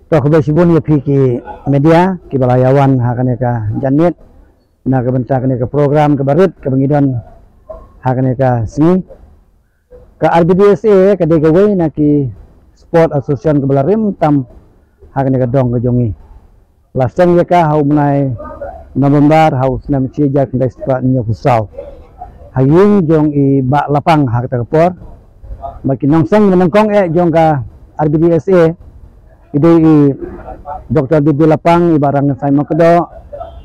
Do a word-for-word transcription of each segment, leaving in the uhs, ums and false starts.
To, khublei shibun ïa phi ki media kiba la ïawan ha kane ka janmiet na ka bynta kane ka program kaba rit kaba ngi don ha kane ka sngi. Ka R B D S A ka dei kawei na ki sport association kaba la rim tam ha kane ka dong ka jong ngi. La seng ïa ka ha u bnai November ha u snem shi hajar khyndai spah hynñiewphew saw ha ïing jong i Bah Lapang ha kata ka por. Bad ki nongseng ba nyngkong eh jong ka R B D S A i dei i Doktor D B Lapang, i Bah Rangkynsan Mawkdok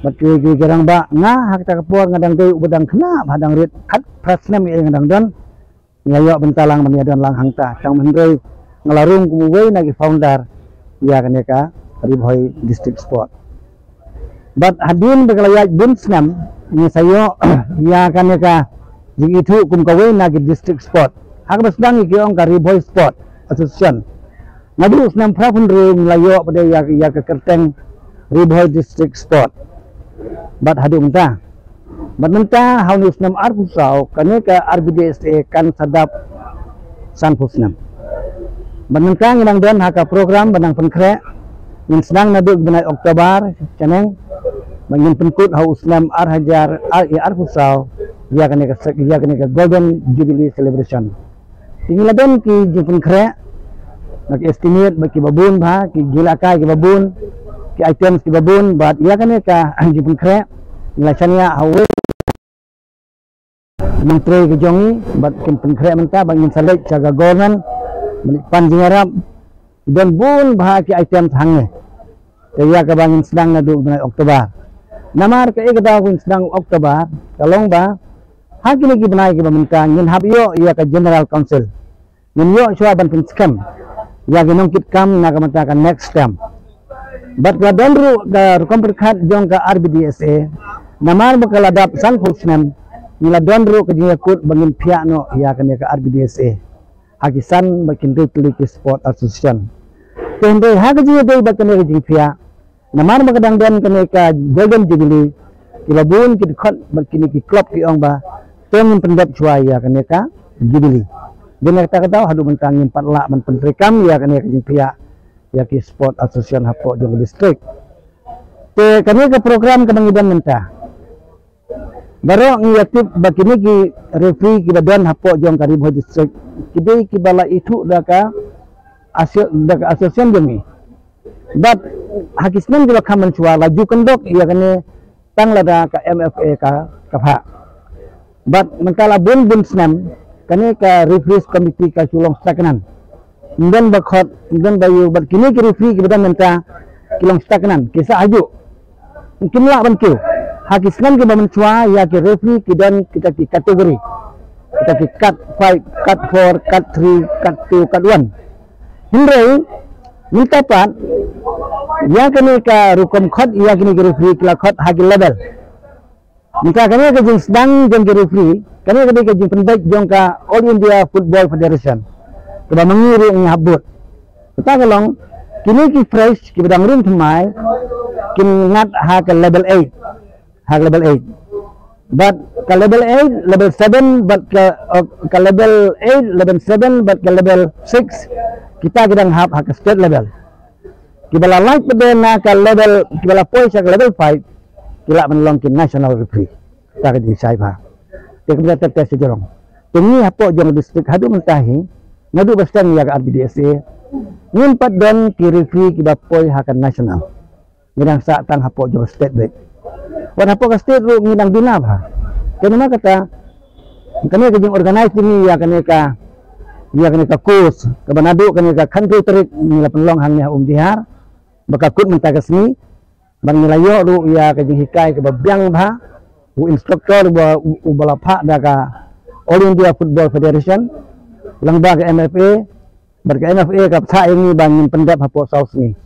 bad kiwei kiwei ki rangbah. Nga ha kata ka por nga dang dei uba dang khynnah bha, dang rit, khatphra snem ïa nga dang don. Nga ïoh bynta lang ban ïa don lang hangta, tang hynrei nga la rung kum uwei na ki founder ïa kane ka Ri Bhoi District Sport. Bad hadien ba ka la ïaid bun snem ngi sa ïoh ïa kane ka jingithuh kum kawei na ki district sport ha kaba sdang ïa ki ong ka Ri Bhoi Sport Association. Naduh u snem phra phew hynriew ngi la ïoh pat ïa, ïa ka kyrteng Ri Bhoi District Sport. Bad haduh mynta, bad mynta ha une u snem arphew saw kane ka R B D S A kan sa dap sanphew snem. Bad mynta ngi dang don ha ka program ba dang pynkhreh, ngin sdang naduh ki bnai October shaneng bad ngin pynkut ha u snem ar hajar ar, ïa arphew saw ïa kane ka sek-, ïa kane ka Golden Jubilee Celebration. Te ngi la don ki jingpynkhreh, na ki estimate bad kiba bun bha, ki jingïalehkai kiba bun, ki items kiba bun, bad ïa kane ka jingpynkhreh ngi la shaniah ha uwei u nongtrei ka jong ngi bad kin pynkhreh mynta bad ngin sa leit sha ka government ban pan jingïarap. Don bun bha ki items hangne. Te ïa kaba ngin sdang naduh u bnai October. Namar kaei ka daw ba ngin sdang October, ka long ba ha kine ki bnai kiba mynta ngin hap ïoh ïa ka General Council. Ngin ïoh shuwa ban pynskhem ïa ki nongkitkam na ka bynta ka next term. Bad ka la don ruh ka rukom pyrkhat jong ka R B D S A, namar ba ka la dap sanphew snem, ngi la don ruh ka jingïakut ba ngin phiah noh ïa kane ka R B D S A ha ki san bad ki hynriew tylli ki sport association. Te hynrei ha ka jingïadei bad kane ka jingphiah, namar ba ka dang don kane ka Golden Jubilee, kiba bun ki dkhot bad kine ki club ki ong ba to ngin pyndep shuwa ïa kane ka Jubilee. Dei na kata ka daw haduh mynta ngim pat lah ban pyntreikam ïa kane ka jingphiah ïa ki sport association hapoh jong ka district. Te kane ka program kaba ngi don mynta, baroh ngi ïatip ba kine ki referee kiba don hapoh jong ka Ri Bhoi District ki dei kiba la ithuh da ka asio-, da ka association jong ngi. Bad ha ki snem kiba kham mynshuwa la ju kyndok ïa kane tang lada ka M F A ka, ka phah. Bad mynta la bun bun snem kane ka referees committee ka shu long stagnant. Ym don ba khot, ym don ba ïoh, bad kine ki referee kiba don mynta ki long stagnant, ki sah hajuh. Kim lah ban kiew. Ha ki snem kiba mynshuwa ïa ki referee ki don kita ki category, kita ki kat five, kat four, kat three, kat two, kat one. Hynrei mynta pat ïa kane ka rukom khot ïa kine ki referee ki la khot ha ki level. Mynta kane ka jingsdang jong ki referee, kane ka dei ka jingpynbeit jong ka All India Football Federation kaba ma ngi ruh ngi hap bud. Kata ka long kine ki fresh kiba dang rung thymmai kin ngat ha ka level eight, ha ka level eight. Bad ka level eight, level seven bad ka, uh, ka level eight, level seven bad ka level six kita ki dang hap ha ka state level. Kiba la lait pat na ka level, kiba la poi sha ka level five ki lah ban long ki national referee. Kata ka dei shai bha. Te kumta ter ter sha jrong. Te ngi hapoh jong district haduh mynta hi, naduh ba sdang ïa ka R B D S A, ngim pat don ki referee kiba poi ha ka national. Ngi dang sah tang hapoh jong state beit. Wat hapoh ka state ruh ngi dang bina bha. Te namar kata kane ka jingorganize jong ngi ïa kane ka, ïa kane ka course kaba naduh kane ka khathynriew tarik ngi la pynlong hangne ha Umdihar, ba ka kut mynta ka sngi. Bad ngi la ïoh ruh ïa ka jinghikai kaba biang bha. U instructor uba, uba la phah da ka All India Football Federation lyngba ka M F A. Bad ka M F A ka phah ïa ngi ba ngin pyndep hapoh saw sngi.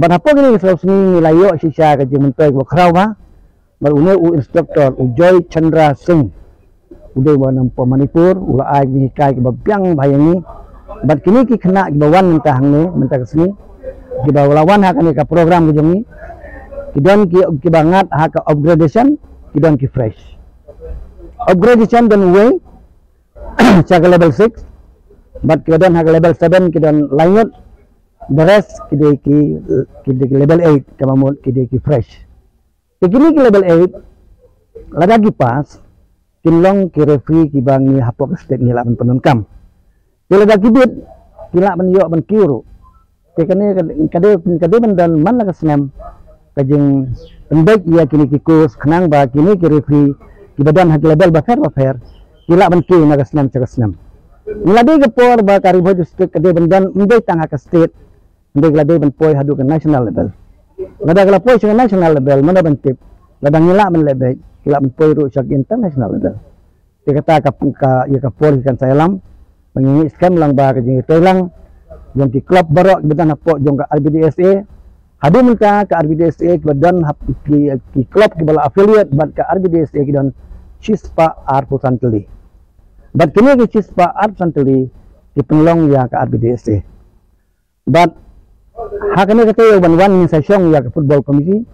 Bad hapoh kine ki saw sngi ngi la ïoh shisha ka jingmyntoi kaba khraw bha. Bad une u instructor u Joy Chandra Singh, u dei uba na poh Manipur, u la ai jinghikai kaba biang bha ïa ngi. Bad kine ki khynnah kiba wan mynta hangne mynta ka sngi, kiba la wan ha kane ka program ka jong ngi, ki don ki, kiba ngat ha ka upgradation, ki don ki fresh. Upgradation don uwei sha ka level six, bad kiba don ha ka level seven ki don lai ngut. The rest ki dei ki, ki dei ki level eight, kaba mut ki dei ki fresh. Te kine ki level eight, lada ki pass, kin long ki referee kiba ngi hapoh ka state ngi lah ban pyndonkam. Te lada ki bit, ki lah ban ïoh ban kiew ruh. Te kane ka, ka dei, ka dei ban don man la ka snem ka jingpynbeit ïa kine ki course, khnang ba kine ki referee kiba don ha ki level bapher bapher ki lah ban kiew na ka snem sha ka snem. Ngi la dei ka por ba ka Ri Bhoi District ka dei ban don, ym dei tang ha ka state, hynrei ka la dei ban poi haduh ka national level. Lada ka la poi sha ka national level, mano ban tip, lada ngi lah ban leh beit, ki lah ban poi ruh sha ka international level. Te kata ka, ka, ïa ka por hi kan sa ïalam. Ba ngi ngeit skhem lang ba ka jingïatreilang jong ki club baroh kiba don hapoh jong ka R B D S A. Haduh mynta ka R B D S A kiba don hap-, ki, ki club kiba la affiliate bad ka R B D S A ki don shispah arphew san tylli. Bad kine ki shispah arphew san tylli ki pynlong ïa ka R B D S A. Bad ha kane ka taïew ban wan ngin sa shong ïa ka football committee,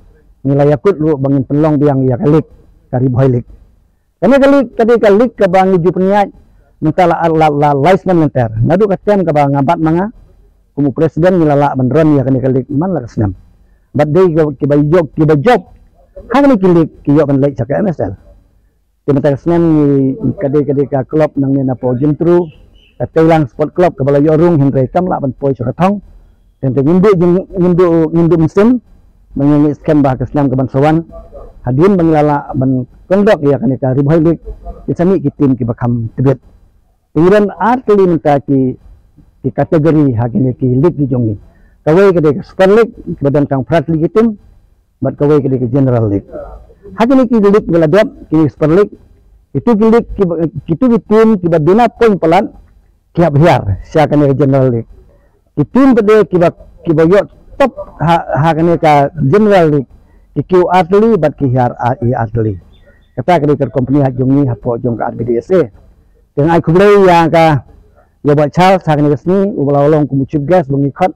ngi la ïakut ruh ba ngin pynlong biang ïa ka league, ka Ri Bhoi League. Kane ka league ka dei ka league kaba ngi ju pynïaid mynta la, la, la lai snem lynter. Naduh ka term kaba nga bat ma nga kum u president ngi la lah ban run ïa kane ka league man la ka snem. Bad dei kiba, kiba jop, kiba jop ha kane ka league ki ïoh ban leit sha ka M S L. Te mynta ka snem ngi, ka dei, ka dei ka club nangne napoh Jyntru, ka Teilang Sport Club kaba la ïoh rung, hynrei kam lah ban poi sha ka thong. Te ngin duh jing, ngin duh, ngin duh mynsiem. Ba ngi ngeit skhem ba ka snem kaban sa wan, hadien ba ngi la lah ban kyndok ïa kane ka Ri Bhoi League, ki sa mih ki team kiba kham tbit. Te ngi don ar tylli mynta ki, ki category ha kine ki league ki jong ngi. Kawei ka dei ka Super League, kiba don tang phra tylli ki team, bad kawei ka dei ka General League. Ha kine ki league ba la dep, kine Super League, kitu ki league kiba, kitu ki team kiba duna point palat ki hap hiar sha kane ka General League. Ki team pat de kiba, kiba ïoh top ha, ha kane ka General League, ki kiew ar tylli bad ki hiar ar, ar tylli. Kata ka dei ka company ha jong ngi hapoh jong ka R B D S A. Te nga ai khublei ïa ka, ïa Bah Charles ha kane ka sngi uba la long kum u chief guest ba ngi khot.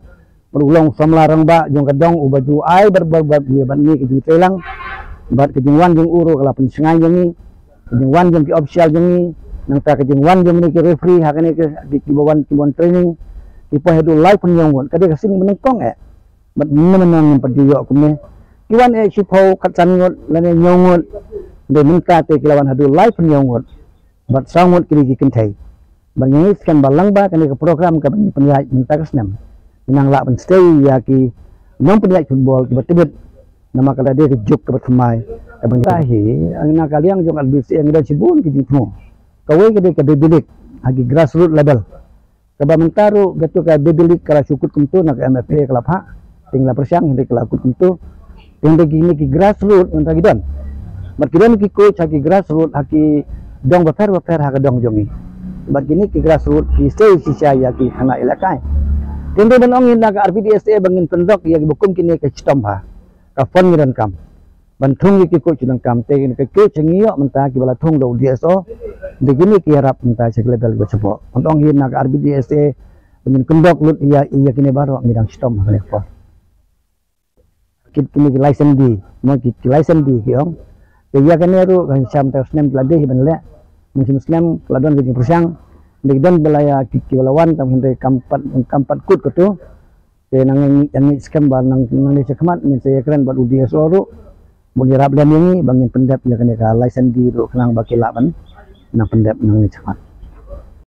Bad u long samla rangbah jong ka dong uba ju ai bad, bad, bad ïa bad ngi ka jingtreilang. Bad ka jingwan jong u ruh ka la pynshngaiñ jong ngi. Ka jingwan jong ki official jong ngi, nangta ka jingwan jong ngi ki referee ha kane ka, ki, kiba wan, kiba wan training. Ki poi haduh laiphew hynñiew ngut, ka dei ka sien ba nyngkong eh. Bad mynno mynno ngim pat ju ïoh kumne. Ki wan eh shiphew, khatsan ngut lane hynñiew ngut. Hynrei mynta te ki la wan haduh laiphew hynñiew ngut. Bad saw ngut ki dei ki kynthei. Bad ngi ngeit skhem ba lang ba kane ka program kaba ngi pynïaid mynta ka snem, ngi nang lah ban stay ïa ki nongpynïaid football kiba tbit. Namar ka la dei ka juk kaba thymmai kaba ngi, hi na ka liang jong R B D S A ngi don shibun ki jingthmu. Kawei ka dei ka Baby League ha ki grassroots level. Kaba mynta ruh katu ka Baby League ka la shu kut kumto na ka M F A ka la phah. Te ngi la pyrshang hynrei ka la kut kumto. Te hynrei kine ki grassroots mynta ki don. Bad ki don ki coach ha ki grassroots ha ki dong bapher bapher ha ka dong jong ngi. Bad kine ki grassroots ki stay shisha ïa ki khynnah ïalehkai. Te hynrei ban ong ïa na ka R B D S A ba ngin kyndok ïa kiba kum kine ka shitom bha. Ka fund ngi donkam ban thung ïa ki coach donkam, te kine ki coach ngi ïoh mynta kiba la thung da u D S O. Te kine ki ïarap mynta sha ki level ba shapoh. Ban ong hi na ka R B D S A ba ngin kyndok lut ïa, ïa kine baroh ngi dang shitom ha kane ka por. Kit kine ki license D, mo ki, ki license D ki ong. Te ïa kane ruh kan sham ta snem la dei ban leh. Mynshem snem la don ki jingpyrshang. Dei don ba la ïa ki, kiba la wan tang hynrei kam pat, kam pat kut katu. Te nang ngi, nang ngi skhem ba nang, nangne shakhmat ngin sa ïakren bad u D S O ruh. Bun ïarap lem ïa ngi ba ngin pyndep ïa kane ka license D ruh khnang ba ki lah ban nang pyndep nangne shakhmat.